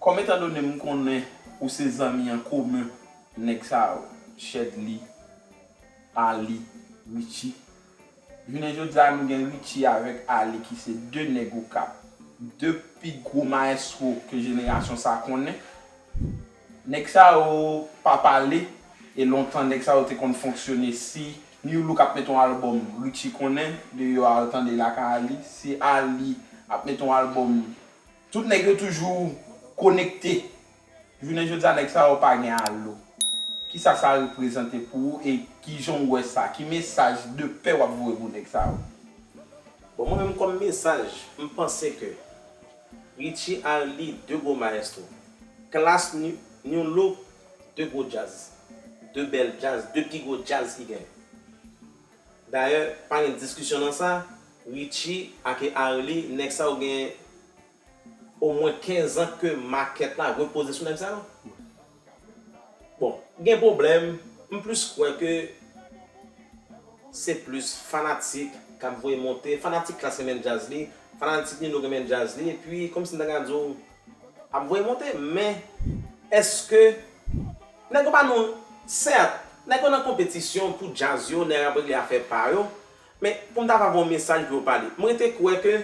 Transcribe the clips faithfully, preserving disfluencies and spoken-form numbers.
Kòm etandone m konnen ou se zanmi an komen nèg sa yo, Chedly, Ali, Richie. Jounen jodi a nou gen Richie avèk Ali ki se de nèg Okap, de pi gwo mayestwo ke jenerasyon sa konnen. Nèg sa yo pa pale, e lontan nèg sa yo te konn fonksyone. Si New Look ap met yon albòm, Richie konnen, deyò a yo tande lakay Ali. Si Ali ap met yon albòm, tout nèg yo toujou konekte. Jounen jodi a nèg sa yo pa gen alo. Kisa sa reprezante pou ou e kijan w wè sa? Ki mesaj de pè w ap voye pou nèg sa yo? Bon, mwen menm kòm mesaj, m panse ke Richie Ali, de gwo mayestwo. Klass, New Look, de gwo djaz. De bèl djaz, de pi gwo djaz ki genyen. Dayè, pa gen diskisyon nan sa, Richie ak Arly, nèg sa yo gen omwen kenz an ke makèt la repoze sou nèg sa yo. Bon, gen pwoblèm, m plis kwè ke se plis fanatik k ap voye monte, fanatik Klass renmen djaz li, fanatik New Look renmen djaz li, epi kòmsi m ta ka di w, ap voye monte, men èske nèg yo pa nou, sèt, nèg yo nan konpetisyon pou djaz yo, nèg ap regle afè pa yo, men pou m ta va voye yon mesaj pou yo pale, m rete kwè ke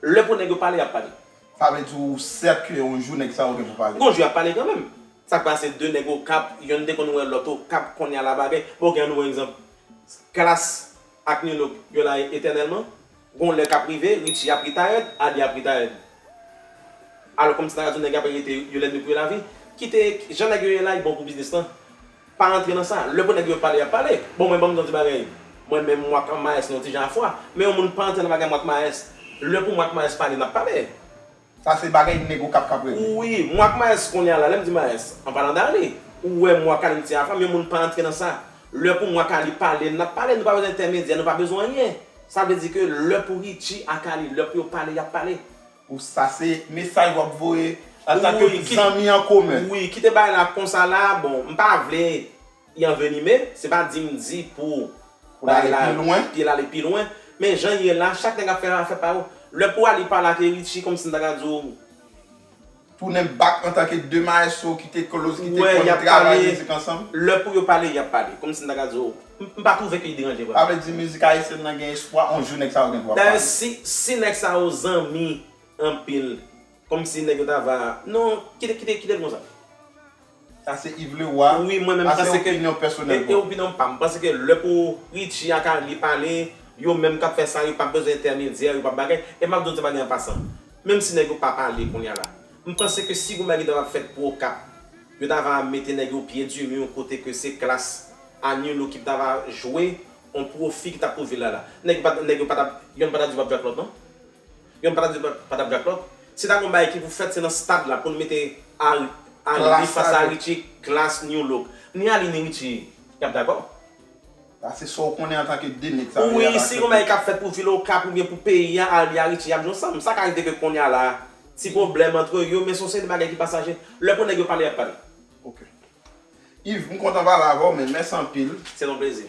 lè pou nèg yo pale, y ap pale. Sa vle di w sèt ke yon jou nèg sa yo gen pou pale? Gon jou y ap pale kanmenm. Sa k pase de nèg Okap, yonn te konn wè lòt Okap, kounye a la bagay. Bon, ok, ann nou wè egzanp. Klass ak New Look, yo la etènèlman. Gon lè k ap rive, Richie ap retired, Arly ap retired. Alò, kòmsi ta ka di w nèg yo ap rete, yo lènmi pou yo lavi. Kite jan nèg yo ye la, li bon pou biznis lan. Pa rantre nan sa. Lè pou nèg yo pale, y ap pale. Bon, mwen, ban m di w yon ti bagay. Mwen menm, mwen ak Maes, nou ti jan a fwa. Men yon moun pa rantre nan bagay mwen ak Maes. Lè pou mwen ak Maes pale, n ap pale. Sa se bagay nèg Okap k ap regle. Wi, mwen ak Maes kounye a la, lè m di Maes, an palan d Arly, ou wè mwen ak Arly m ti afè m, yon moun pa antre nan sa. Lè pou mwen ak Arly pale, n ap pale, nou pa bezwen entèmedyè, nou pa bezwen anyen. Sa vle di ke lè pou Richie ak Arly, lè pou yo pale, y ap pale. Ou sa se mesaj w ap voye antanke zanmi an komen. Wi, kite bagay la konsa la, bon, m pa vle y anvenime, se pa di m di pou bagay la, pye l ale pi lwen, men jan l ye la, chak nèg ap fè afè pa yo. Lè pou Arly pale ak Richie, kòmsi m ta ka di w. Tounen bak antanke de mayestwo ki te close, ki te konn travay mizik ansanm. Lè pou yo pale, y ap pale. Kòmsi m ta ka di w, m pa twouve ke li deranje vrèman. Sa vle di mizik ayisyèn nan gen espwa, yon jou nèg sa yo gen dwa pale. Dayè, si, si nèg sa yo zanmi anpil, kòmsi nèg yo ta va, non, kite, kite, kite l konsa. Sa se Yves Leroy. Wi, mwen menm, m panse ke, e, e opinyon pa m, m panse ke lè pou Richie ak Arly pale, yo menm k ap fè sa, yo p ap bezwen entèmedyè, yo p ap bagay. E m ap di w ti bagay an pasan. Menm si nèg yo pa pale kounye a la, m panse ke si gon bagay ki ta va fèt pou Okap, yo ta va mete nèg yo pye di mi kote ke se Klass a New Look ki ta va jwe, yon pwofi ki t ap pou vil la la. Nèg yo pa, nèg yo pa t ap, yonn pa t ap di w ap jwe ak lòt non. Yonn pa t ap di pa t ap djak lòt. Si ta gon bagay ki pou fèt, se nan stad la pou n mete Arly fas a Richie, Klass, New Look. Ni Arly ni Richie k ap dakò. Sa se sa w konnen antanke de nèg sa yo ye a. Wi, si gon bagay k ap fèt pou vil Okap oubyen pou peyi a, Arly a Richie y ap jwe ansanm. Sa ka rive ke kounye a la, ti pwoblèm antre yo, men se yon seri de bagay ki pasaje. Lè pou nèg yo pale, y ap pale. Ok. Yves, m kontan pale avè w, men mèsi anpil. Se yon plezi.